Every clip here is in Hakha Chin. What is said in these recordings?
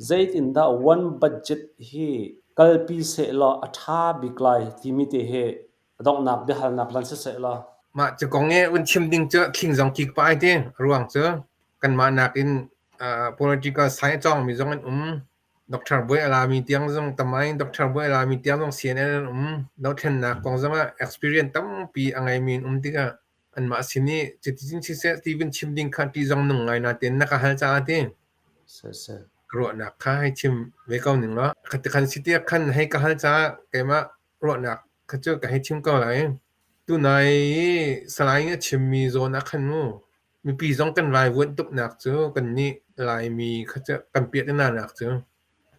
Zeitindah one budget hi kalpi sehlaw a ṭha bik lai timi te hi a donghnak biahalnak van si sehlaw. Mah cu kong i vun chim ding cu thling zong kik pah ai ti. A ruang cu kanmah nakin political science a cawngmi zong an um. Doctor Bawi a lami tiang zong tam ai. Doctor Bawi a lami tiang zong CNN an um. Dothlennak kong zong ah experience tampi a ngeimi an um tikah anmah sin i cuticun siseh ti vun chim ding kha ṭih zong nung ngai natein na ka hal caah ti. Siseh. Ruahnak kha hei chim ve ko ning law. Khatikhan si tiah khan hei ka hal caah keimah ruahnak kha cu ka hei chim ko lai. Tunai i Salai nih a chimmi zawn ah khan mu mipi zong kan vaivuanh tuknak cu kannih Laimi kha cu kan piahtananak cu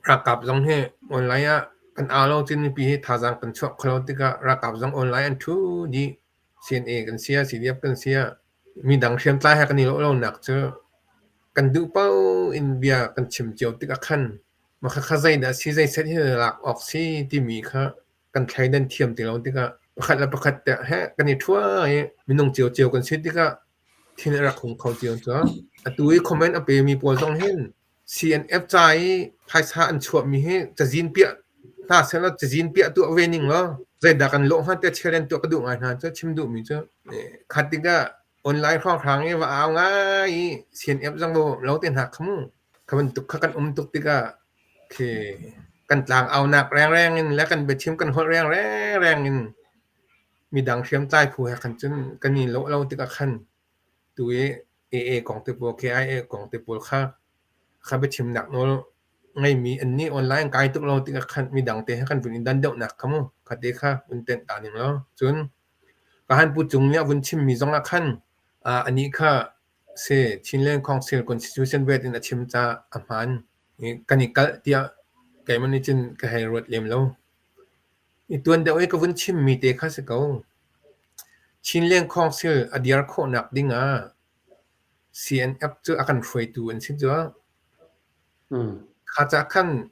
ralkap zong hi online ah kan au lo cun mipi hi thazaang kan chuah kho lo tikah ralkap zong online an ṭhu dih. CNA kan si ah CDF kan si ah midang hriamtlai he kan i lawh lonak cu kan duh paoh in bia kan chim cio tikah khan mah khakha zeidah si zeiset hi lak awk si timi kha kan thleidan thiam ti lo tikah pakhat le pakhat te he kan i ṭhua i minung ciocio kan si tikah thin a rak hung kho cio cu. Atu i comment a pemi pawl zong hin CNF ca i phaisa an chuahmi hi cazin piah hna sehlaw cazin piah tuah ve ning law zeidah kan lawh hnga tiah challenge tuah ka duh ngai hna cu chim duhmi cu khat tikah online hrawnghrang i va au ngai i CNF zong va bawmh lo te hna kha mu kha bantuk kha kan um tuk tikah khi kan tlang aunak rengreng in le kan biachim kan holh rengreng in midang hriamtlai phu he khan cun kan i lawh lo tikah khan tu i AA kong te pawl KIA kong te pawl kha kha biachimnak nawl ngeimi an nih online kai tuk lo tikah khan midang te he kan vun i dan deuhnak kha mu kha te kha vun tenh ta ning law cun ka han pu cung nih a vun chimmi zong ah khan anih kha si Chinland Council Constitution vet in a chim caah a hmaan. Kan i kalh tiah keimah nih cun ka hei ruat lem lo. I tuan deuh i ka vun chimmi te kha si ko. Chinland Council a dir khawhnak dingah CNF cu a kan hruaitu an si cu. Kha cah khan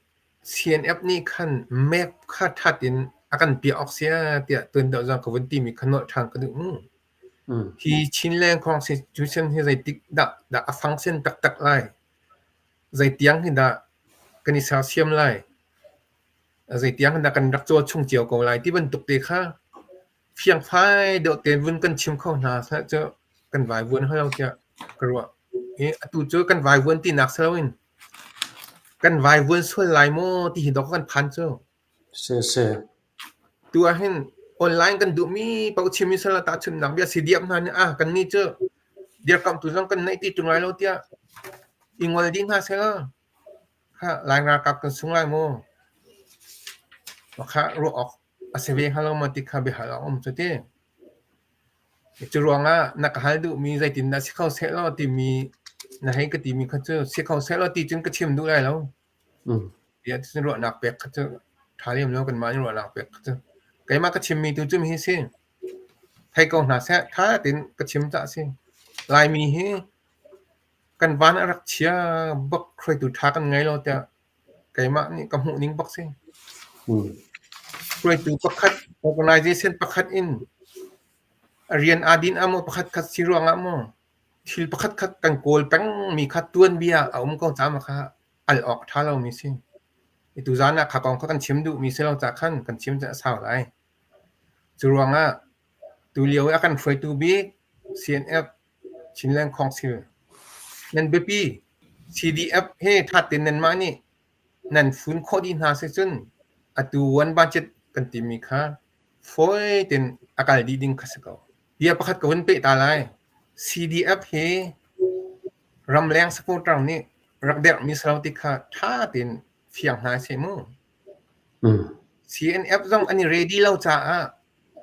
CNF nih khan map kha ṭhat in a kan piah awk si tiah tuan deuh zong ka vun timi kha nolh ṭhan ka duh mu. Hi Chinland Constitution hi zeitik dah dah a function taktak lai? Zeitiang hi dah kan i sersiam lai? Zeitiang hi dah kan rak cawl chung cio ko lai ti bantuk te kha fiangfai deuh tein vun kan chim kho hna seh cu kan vaivuan hnga lo tiah ka ruah. I atu cu kan vaivuan tinak si loin kan vaivuan sual lai maw ti hi dawk kan phan cu. Si. Tu ahhin online kan duhmi paoh chim i sal tahchunhnak bia si diam hna nih ah kannih cu dirkamhtu zong kan neih ti ṭung lai lo tiah i ngol dih hna sehlaw kha Lai ralkap kan sung lai maw? Khah ruah awk a si ve hnga lo maw ti kha biahal a um cu ti. Cu ruangah na ka hal duhmi zeitindah si kho sehlaw timi na hei ka timi kha cu si kho sehlaw ti cun ka chim duh lai lo. Tiah cun ruahnak pek kha cu ṭha lem lo kanmah nih ruahnak pek kha cu. Keimah ka chimmi tu cu hi si. Thei ko hna seh ṭha tein ka chim cah a si. Laimi hi kan van a rak chia bak hruaitu ṭha kan ngei lo tiah keimah nih ka hmuh ning bak si. Hruaitu pakhat organization pakhat in a rian aa din ah maw pakhat khat si ruangah maw thil pakhat khat kan kawl pengmi kha tuanbia a um ko caah kha al awk a ṭha lomi si. Tuzaan ah kha kong kha kan chim duhmi si lo caah khan kan chim cu a sau lai. Cu ruangah tulio i a kan hruaitu bik CNF Chinland Council nan biapi CDF he ṭha tein nanmah nih nan fun khawh dih hna sicun atu one budget kan timi kha fawi tein a kal dih ding kha si ko. Bia pakhat ka vun peh ta lai. CDF hi ramleng supporter nih rak derhmi si lo ti kha ṭha tein fiang hna seh mu. CNF zong an i ready lo caah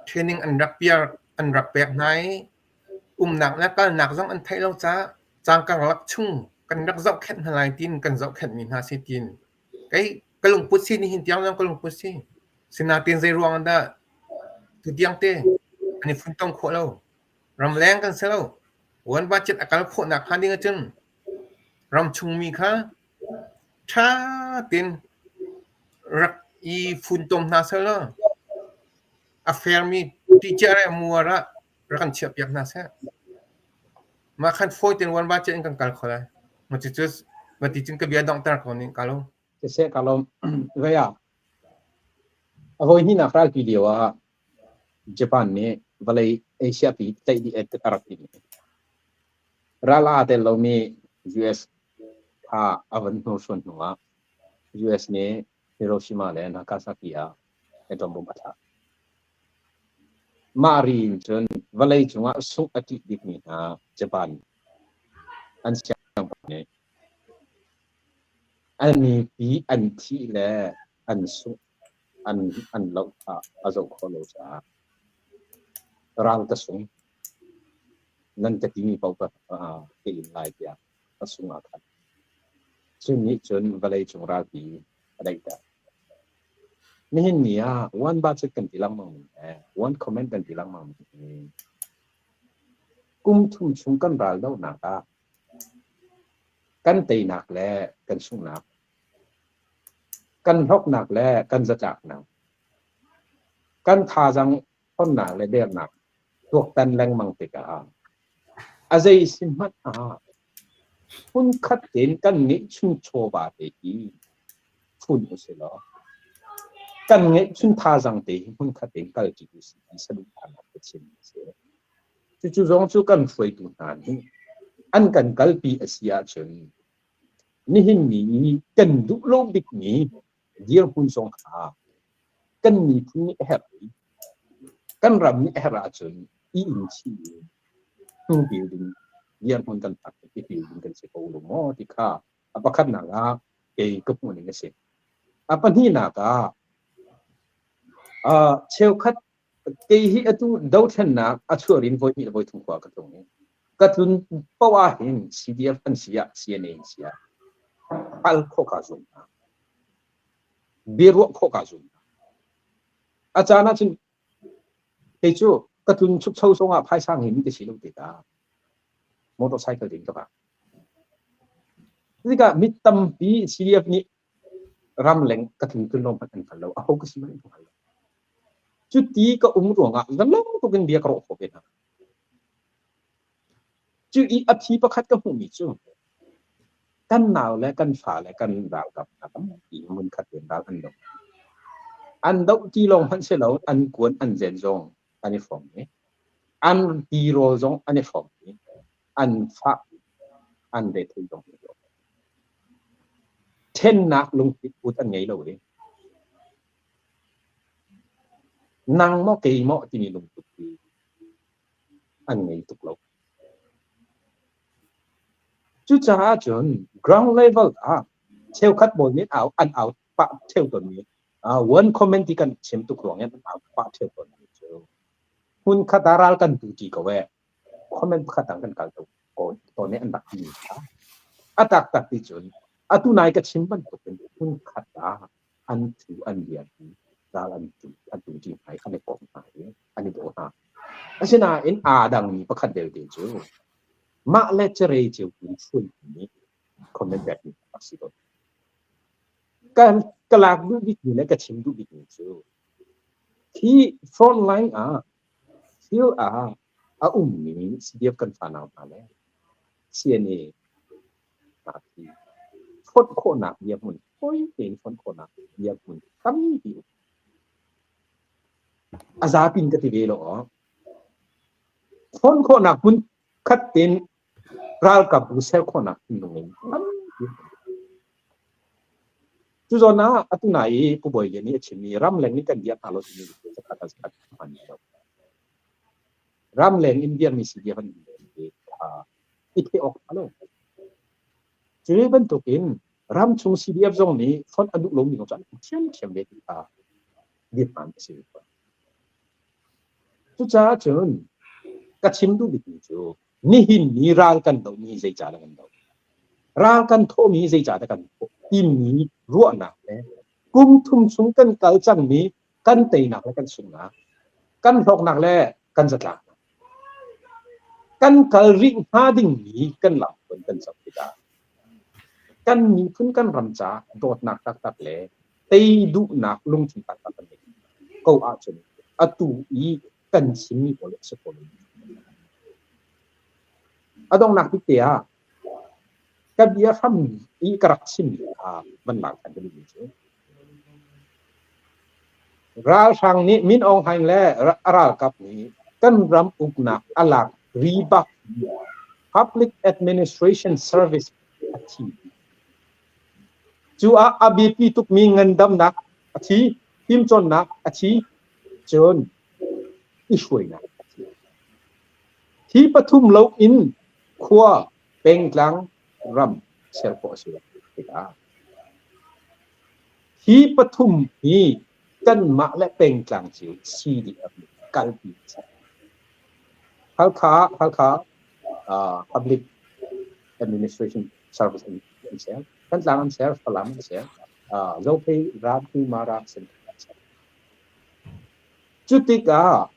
training an rak piar an rak pek hna i umnak le kalnak zong an theih lo caah cangkarlak chung kan rak zohkhenh hna lai tiin kan zohkhenhmi hna si tiin kei ka lungput si nihin tiang zong ka lungput si. Sinain zei ruang dah tutiang te an i funtom khawh lo. Ramleng kan si lo. One budget a kal khawhnak hnga ding ahcun ramchungmi kha ṭha tein rak i funtom hna sehlaw a fairmi teacher le muar ah rak kan chiahpiak hna seh. Mah khan fawi tein one budget in kan kal kho lai. Cucu mati cun ka bia donghter ko ning ka lo. Siseh ka lawm. Vei ah a voi hnihnak ralpi lio ah Japan nih vawlei Asia pi tlaih dih a rak tim. Ral aa tel lomi US kha a van hnursuan hnu ah US nih Hiroshima le Nagasaki ah atom bomb a thlak. Mah ri in cun vawlei cungah sungh a ṭih bikmi hna Japan an siangpahrang nih an mipi an thih le an sungh an loh kha a zoh khawh lo caah ral ka sung nan ka timi paoh ka ka in lai tiah a sung ah khan. Cu nih cun vawleicung ralpi a daihter. Nihin ni ah one budget kan ti lengmang mi le one comment kan ti lengmang mi hi kum thum chung kan ral dohnak ah kan teinak le kan sunghnak, kan hlawknak le kan zatlaknak, kan thazaang ṭhawnnak le dernak tuaktan lengmang tikah a zei si hmanh ah hmunkhat tein kan ngeihchun chawva te hi fun usih law kan ngeihchun thazaang te hi hmunkhat tein kalṭi usih ti saduhthahnak ka chim a si. Cucu zong cu kan hruaitu hna nih an kan kalpi a si ahcun nihin ni i kan duh lo bikmi dirhmun zong kha kan miphun nih a herh i kan ram nih a herh ahcun i in chih i hnupil ding dirhmun kan phak i pil ding kan si ko lo maw ti kha a pakhatnak ah kei ka hmuh ning a si. A pahnihnak ah cheukhat kei hi atu dothlennak a chuah rin voi hnih le voi thum khua ka tlung i ka tlun paoh ah hin CDF an si ah CNA an si ah hal khawh kaa zuam hna. Biaruah khawh kaa zuam hna. A caan ahcun kei cu ka tlun chukcho zongah phaisa ngeimi ka si lo tikah motorcycle in ka vak. Tikah mi tampi CDF nih ramleng ka tlun tlun lo hmanh an hngal lo. Aho ka si hmanh an hngal lo. Cuti ka um ruangah zalong tuk in bia ka ruah khawh ve hna. Cu i a phi pakhat ka hmuhmi cu kan nau le kan fa le kan ralkap hna tampi hmunkhat in ral an do. An doh ti lawng hmanh si lo an kuan an zen zong an i hrawm i an tirawl zong an i hrawm i an fah an retheih zong an i hrawm. Ṭhennak lungthin put an ngei lo i nang maw kei maw timi lungput hi an ngei tuk lo. Cucaah cun ground level ah cheukhat pawl nih au an au pah ṭheo tawnmi one comment ti kan chim tuk ruang in an au pah ṭheo tawnmi cu hmunkhat ah ral kan tu ṭi ko ee comment pakhat dang kan kal tawn i an rak timi kha a taktak ti cun atu nai ka chim bantuk in hmunkhat ah an thu an lian i ral an tu an tu ṭi hna i an i kom hna i an i daw hna. Asinain aa dangmi pakhat belte cu mah le carei cio in hruaimi comment pekmi a si ko. Ka, ka lak duh bikmi le ka chim duh bikmi cu hi front line ah thil ah a ummi CDF kan fanau hna le CNA hna khi fonh khawhnak dirhmun fawi tein fonh khawhnak dirhmun tampi um. A zapi in ka ti ve lo aw. Fonh khawhnak hmun khat tein ralkapbu ser khawhnak thinlung in tampi um. Cu zawn ah atu nai i Pu Bawi Lian nih a chimmi ramleng nih kan dirh hna lo timi zakhat ah zakhat hman lo. Ramleng in dirhmi CDF an kha i theih awk a lo. Cu bantukin ramchung CDF zong nih fonh a duh lomi zong cu an um ṭhiamṭhiam ve ti kha dirhman a si. Cucaah cun ka chim duh bikmi cu nihin ni ral kan dohmi zeicah dah kan doh? Ral kan thawhmi zeicah dah kan thawh? Timi ruahnak le kum thum chung kan kal cangmi kan teinak le kan sunghnak, kan hlawknak le kan zatlaknak, kan kal rih hnga dingmi kan lamthluan kan zoh tikah kan miphun kan ram caah dawtnak taktak le tei duhnak lungthin taktak kan ngeih ko ahcun atu i kan chimmi pawl a si ko lo. A donghnak bik te ah ka bia hram i ka rak chimmi kha van lak ṭhan ka duhmi cu ralhrang nih Min Aung Hlaing le a ralkap nih kan ram uknak a lak ri bak Public Administration Service a thi. Cu ah a biapi tukmi ngandamnak a thi, fimcawnnak a thi, cun i hruainak a thi. Hi pathum lo in khua, pengtlang, ram ser khawh a si lo tikah hi pathum hi kanmah le pengtlang cio CDF nih kalpi a si. Halkha Halkha Public Administration Service an ser. Thantlang an ser, Falam an ser, Zophei, Ramtu, Mara Senthang an ser. Cu tikah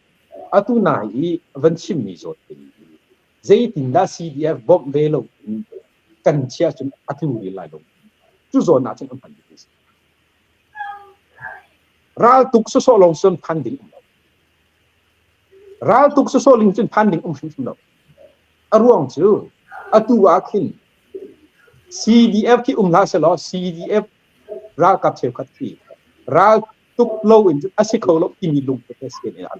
atu nai i van chimmi zawn te hi zeitindah CDF bawmh ve lo in kan chiah cun a tlu ril lai lo. Cu zawn ah cun an hman ding a si. Raltuk sawsawh lawng cun phan ding um lo. Raltuk sawsawh ling cun phan ding um hrimhrim lo. A ruang cu atu ah khin CDF khi um hlah selaw CDF ralkap cheukhat khi ral tuk lo in a si kho lo timi lungput he CNA ah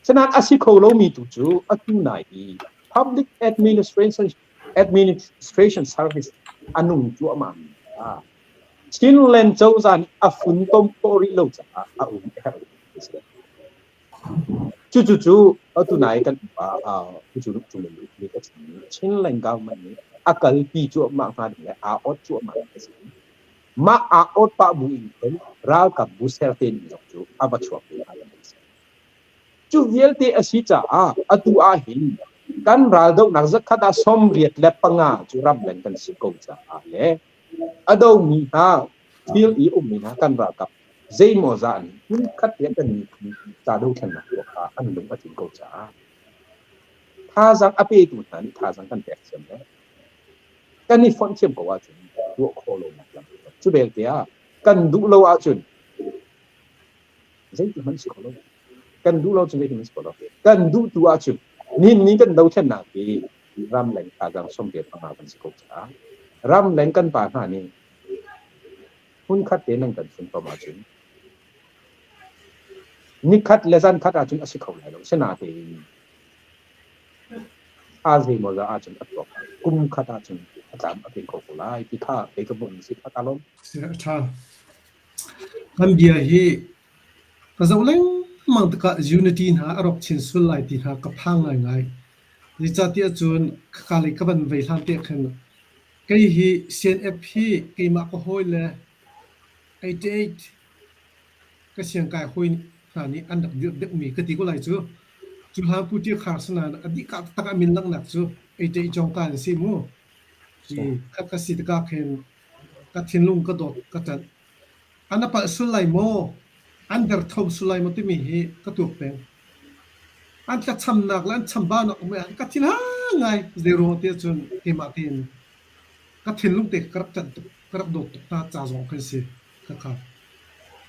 Sinain a si kho lomi tu cu atu nai i public administration administration service a nung cuahmah mi kha Chinland cozah nih a funtom khawh rih lo caah a um a herh a si. Cucu cu atu nai kan upa cu cung nih ka chimmi Chinland government nih a kalpi cuahmah hnga ding le aa awt cuahmah a si. Mah aa awt pah bu in khin ralkap bu ser te ning zong cu a va chuak ve lai a si. Cu vialte a si caah atu ahhin kan raldohnak zakhat ah 85 cu ramleng kan si ko caah le a domi hna thil i ummi hna kan ralkap zeimawzah nih hmunkhat te kan miphun ca dothlennak tuah kha an lung a tling ko caah thazaang a petu hna nih thazaang kan pek thiam le kan i fonh thiam ko ahcun tuah khawh lonak lam cu belte ah kan duh lo ahcun zeiti hmanh si kho lo. Kan duh lo cun zeiti hmanh si kho lo. Kan duh tu ahcun nihin ni kan dothlennak hi ramleng thazaang 85 kan si ko caah ramleng kan pa hna nih hmunkhat te nan kan funtom ahcun nikhat le zankhat ahcun a si kho lai lo. Sinatein thla zeimaw ahcun a tuak lai. Kum khat ahcun a tlam a tling kho ko lai ti kha kei ka hmuh si kha ka lawm. A ṭha. Kan bia hi ka zoh lengmang tikah unity hna a rawk chin sual lai ti hna ka phang ngaingai. Zeicahtiah cun khaka lei ka van vei hlan te khin kei hi CNF hi keimah ka hawi le 88 ka siangkai hawi hna nih an rak dirh deuhmi ka ti ko lai cu. Cu hlan Pu Ṭial Khar sinain a dih ka taktak a min langhnak cu 88 Jongka an si mu. Hi khat ka si tikah khin Ka thinlung ka dawt ka ṭanh. An a palh sul lai maw? An derthawm sul lai maw timi hi ka tuak peng. An tlachamnak le an chambaunak um ah ka thin hang ngai. Zeiruang tiah cun keimah tein ka thinlung te ka rak ṭanh tuk, ka rak dawt tuk hna ca zong khan si. Khakha.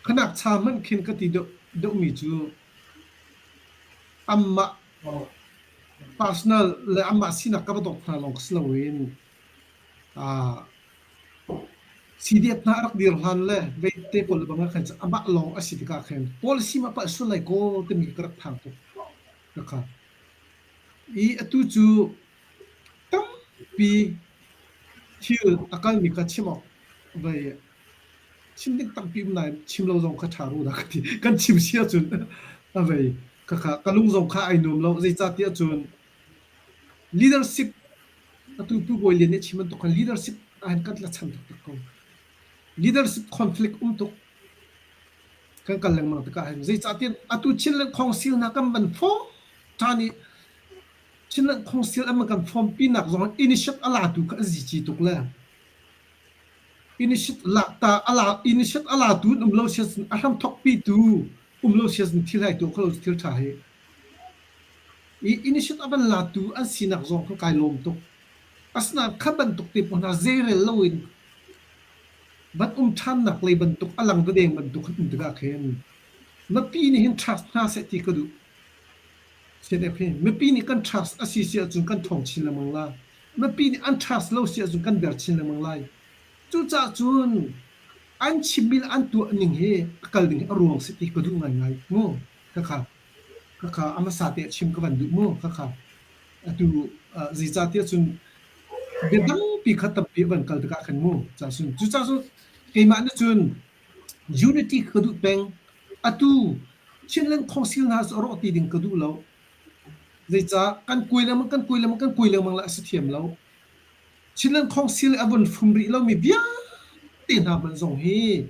Khanak cha hmanh khin ka ti deuh deuhmi cu anmah personal le anmah sinak ka va dawt hna lawng si loin CDF hna a rak dir hlan le veite pawl le bang ah khan amah lawng a si tikah khin policy ma palh sual lai kaw timi ka rak phang tuk. Khakha. I atu cu tampi thil a kalmi kha chim awk vei chim ding tampi um nain chim lo zong kha ṭha ru dah ka ti. Kan chim si ahcun a vei khakha ka lung zong kha ai nuam lo. Zeicahtiah cun leadership Atu Pu Bawi Lian nih a chim bantuk khan leadership ahhin kan tlachan taktak ko. Leadership conflict um tuk. Kan kal lengmang tikah hin zeicahtiah atu Chinland Council hna kan van form ṭhan i Chinland Council an kan form pinak zong initiative a latu kha an zici tuk le initiative lak ta a la initiative a latu an um lo sia a hram thawkpitu um lo sia thil hai tu kho lo thil ṭha hi I initiative a van latu an sinak zong kha kai lawm tuk. Asinain kha bantuk te pawl hna zeirel loin van um ṭhannak lei bantuk a lang dadeng bantuk an um tikah khin mipi nih hin trust hna seh ti ka duh. CNF hi mipi nih kan trust a si si ahcun kan ṭhawng chin lengmang la. Mipi nih an trust lo si ahcun kan der chin lengmang lai. Cucaah cun an chimmi le an tuah ning hi a kal ding hi a ruang si ti ka duh ngaingai mu. Khakha khakha a hmasa te chim ka van duh mu. Khakha atu zeicahtiah cun bia tampi kha tampi a van kal tikah khan mu. Cacun cucaah cun keimah nih cun unity ka duh peng. Atu Chinland Council hna cu a rawh ti ding ka duh lo. Zeicah kan kuai lengmang kan kuai lengmang kan kuai lengmang le a si thiam lo. Chinland Council a vun fum rih lomi vialte hna hmanh zong hi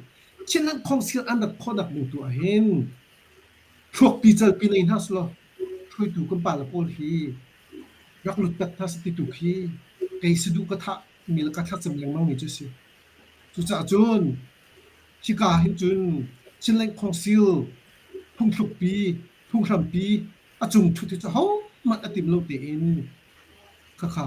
Chinland Council an rat khawhnak ding tu ahhin thluakpi calpi nei hna selaw hruaitu kan pale pawl hi rak lut tak hna seh ti tu khi kei saduh ka thah mi le ka thlacam lengmang mi cu a si. Cucaah cun hika hin cun Chinland Council phungthlukpi phunghrampi a cung ṭhut hi cu hohmanh a tim lo tein khakha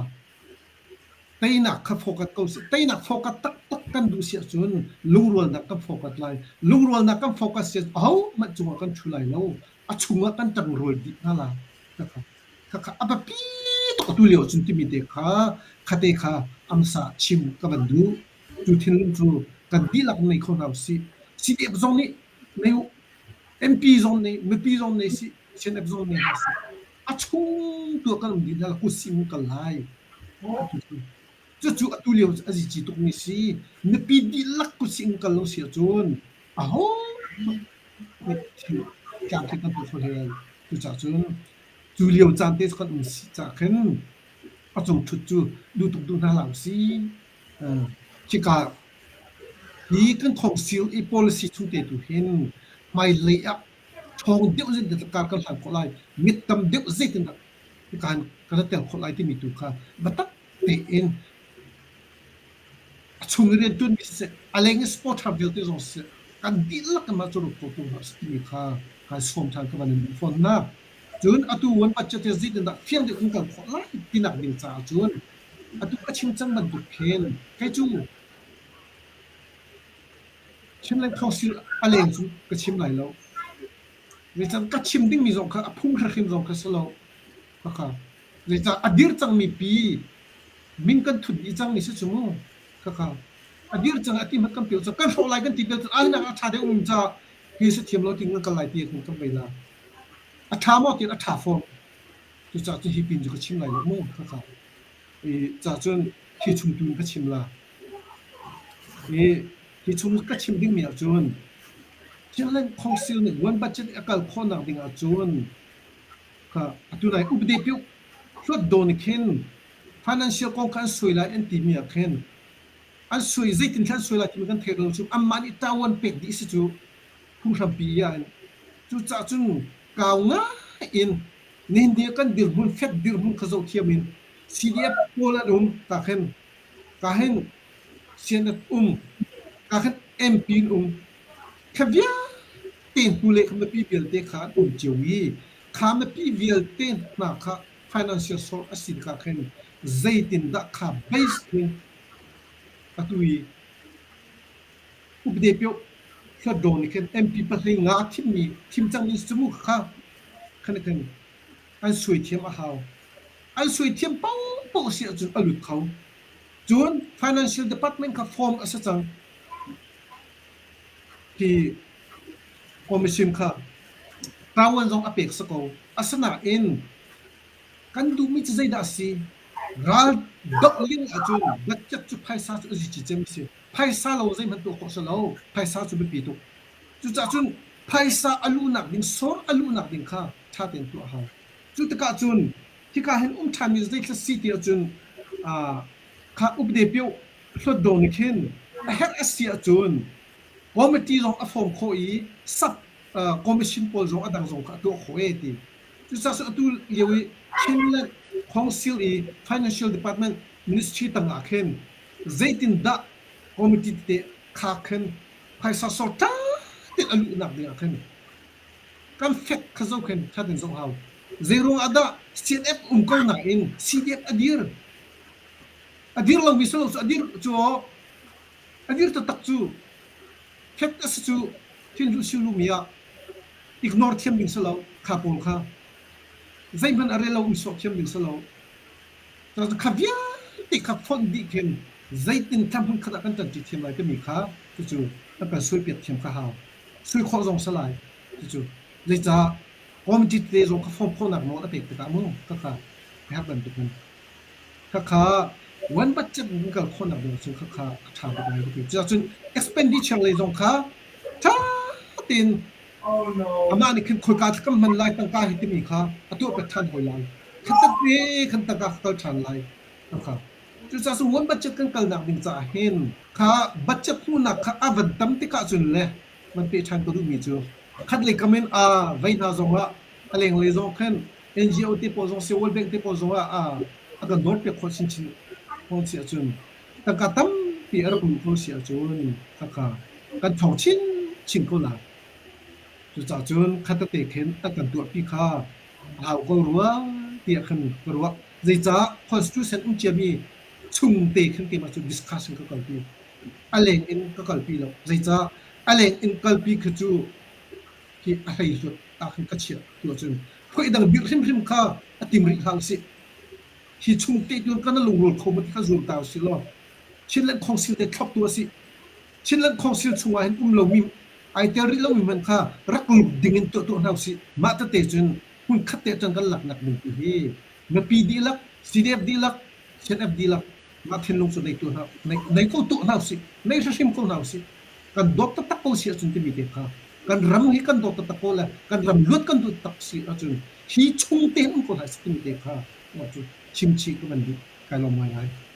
teinak kha focus ko sih. Teinak focus taktak kan duh si ahcun lungrualnak kan focus lai. Lungrualnak kan focus si ahcun ahohmanh cungah kan ṭhu lai lo. A chungah kan ṭangrual dih hna lai. Khakha khakha a biapi tuk atu lio ahcun timi te kha khate kha amsa chim ka van duh. Cu thinlung cu kan dihlak nei kho hna usih. CDF zong nih nei u, MP zong nei, mipi zong nei sih, CNF zong nei hna sih. A chung tu ah kan um dih hna la kut sih mu kal lai. Cucu atu lio a zici tukmi si. Mipi dihlak kut sih in kal lo si ahcun aho nih thil tlamtling kan tuah kho hlei lai. Cucaah cun cu lio caan te cu kan um si caah khin a cung ṭhut cu duh tuk duh hna hlah usih. Khika hi kan council i policy chung te tu hin hmailei ah ṭhawng deuh zeitindah kar kan hlan khawh lai, mit tam deuh zeitindah hika hin kan rak tel khawh lai timi tu kha biatak tein a chung i rianṭuanmi siseh, a leng i supporter vialte zong siseh, kan dihlak in mah cu ruat kho tu hna sih timi kha kai sawm ṭhan ka van in duh fawn hna. Cun atu wan budget hi zeitindah fiang deuh in kal khawh lai tinak ding caah cun atu ka chim cang bantuk khin kei cu Chinland Council a leng cu ka chim lai lo. Zeicahtiah ka chim dingmi zong kha a phung hrimhrim zong kha si lo. Khakha. Zeicah a dir cangmi pi min kan thut dih cangmi si cu mu. Khakha. A dir cang a ti hmanh kan pio cang kan hrawh lai kan ti bel cun ah hinak a ṭha deuh um caah hi si thiam lo ti kan kal lai ti kan kan vei la. A ṭha maw tiin a ṭha fawn. Cucaah cun hi pin cu ka chim lai lo mu. Khakha. I cah cun hi chung tu in ka chim la. Hi hi chung ka chim dingmi ahcun Chinland Council nih one budget a kal khawhnak ding ahcun kha atu nai update piuk hluat dawn khin financial kong kha an suai lai an timi ah khin an suai zeitin thla an suai lai timi kan theih lo cu anmah nih tawan pek dih si cu phunghrampi ah in cucaah cun kau ngai in nihin ni kan dirhmun fek dirhmun kha zoh thiam in CDF pawl an um ta khin ka hin CNF um ka khin MP in um kha vialte hnu le kha mipi vialte kha an um cio i kha mipi vialte hna kha financial source a si tikah khin zeitindah kha base in atu i upade pio hluatdaw nih khin MP pahlei nga thimmi thim cangmi si cu mu kha khan khin an suai thiam a hau. An suai thiam paohpaoh si ahcun a lut kho. Cun financial department kha form a si cang. Hi commission kha tawan zong a pek si ko. Asinain kan duhmi cu zeidah a si? Ral doh ling ahcun budget cu phaisa cu a zici cem a si. Phaisa lo zeihmanh tuah khawh si lo. Phaisa cu biapi tuk. Cucaah cun phaisa a luhnak ding, sawr a luhnak ding kha ṭha tein tuah a hau. Cu tikah cun hika hin um ṭhanmi zeithil si ti ahcun kha upade pioh hluatdaw nih khin a herh a si ahcun committee zong a form khawh i sub commission pawl zong a dang zong kha a tuah khawh e ti. Cucaah cun atu lio i Chinland Council i Financial Department Ministry tangah khin zeitindah committee tete kha khin phaisa sor ṭha tein a luhnak ding ah khin kan fek kha zo khin ṭha tein zoh hau. Zeiruang ah dah CNF um ko nain CDF a dir? A dir lomi si lo cu a dir cu a dir taktak cu fek a si cu thinhlu silu mi ah ignore thiam ding si lo kha pawl kha zeihmanh a rel lo um sawh thiam ding si lo. Kha vialte. Vialte kha fonh dih khin zeitin thla hmunkhat ah kan ṭanṭi thiam lai timi kha cucu an kan suaipiak thiam kha hau. Sui khawh zong si lai. Cucu zeicah committee tete zong kha form khawhnak nawl a pek tikah mu khakha a herh bantukin khakha one budget in kal khawhnak ding ahcun khakha a ṭha bik lai ka ti. Cucun expenditure lei zong kha ṭha tein amah nih khin khoika kan hman lai tangka hi timi kha a tuah pek ṭhan hawi lai. Khatat te khan tangka ka kal ṭhan lai. Khakha. Cucaah cun one budget kan kalnak ding caah hin kha budget hmuhnak kha a van tam tikah cun le van peh ṭhan ka duhmi cu khat lei kam in a vei hna zong ah a lenglei zong khin NGO te pawl zong si World Bank te pawl zong ah a kan dawt piak khawh chinchin ko si ahcun tangka tampi a rak luh ko si ahcun khakha kan ṭhawng chinchin ko lai. Cucaah cun khatate khin a kan tuahpi kha a hau ko rua tiah khan ka ruah. Zeicah constitution um ciami chung te khin keimah cu discussion ka kalpi. A leng in ka kalpi lo. Zeicah a leng in kalpi khi cu hi a hleihluat ah khin ka chiah tu ahcun phuai dang birh hrimhrim kha a tim rih hlah usih. Hi chung te tu kan lungrual kho ma ti kha zuam ta usih law Chinland Council te thlop tu asi. Chinland Council chungah hin um lomi ai tel rih lomi hmanh kha rak lut ding in tuah tuah hna usih. Mah tete cun hmun khat te cun kan laknak ding tu hi mipi dihlak, CDF dihlak, CNF dihlak mah thinlung cu nei tu hna nei ko tuah hna usih. Nei hrimhrim ko hna usih. Kan dawt taktak ko si ahcun timi te kha kan ram hi kan dawt taktak ko le kan ram luat kan duh tak si ahcun hi chung te um ko hna si timi te kha cu chimchih ka van duh. Kai lawm ngaingai.